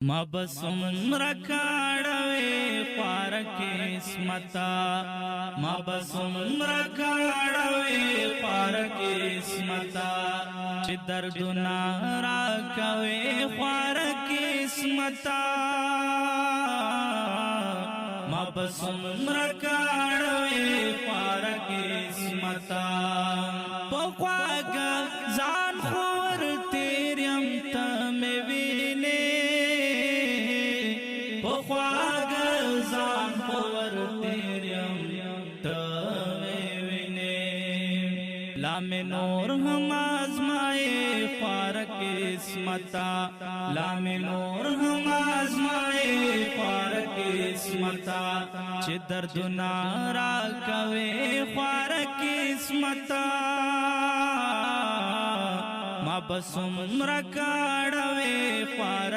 ما بسم رکاړوي خوار قسمتا، ما بسم رکاړوي خوار قسمتا، چې دردونه راکوي خوار قسمتا. ما بسم رکاړوي خوار قسمتا، په خواګه ځان خور تیریم ته مې وینې، په خواګه ځان خور تیریم ته مې وینې، لا مې نور هم ازمائے خوار قسمتا، لا مې نور هم ازمائے خوار قسمتا، چې دردونه راکوي خوار قسمتا. ما بسم رکاړوي خوار.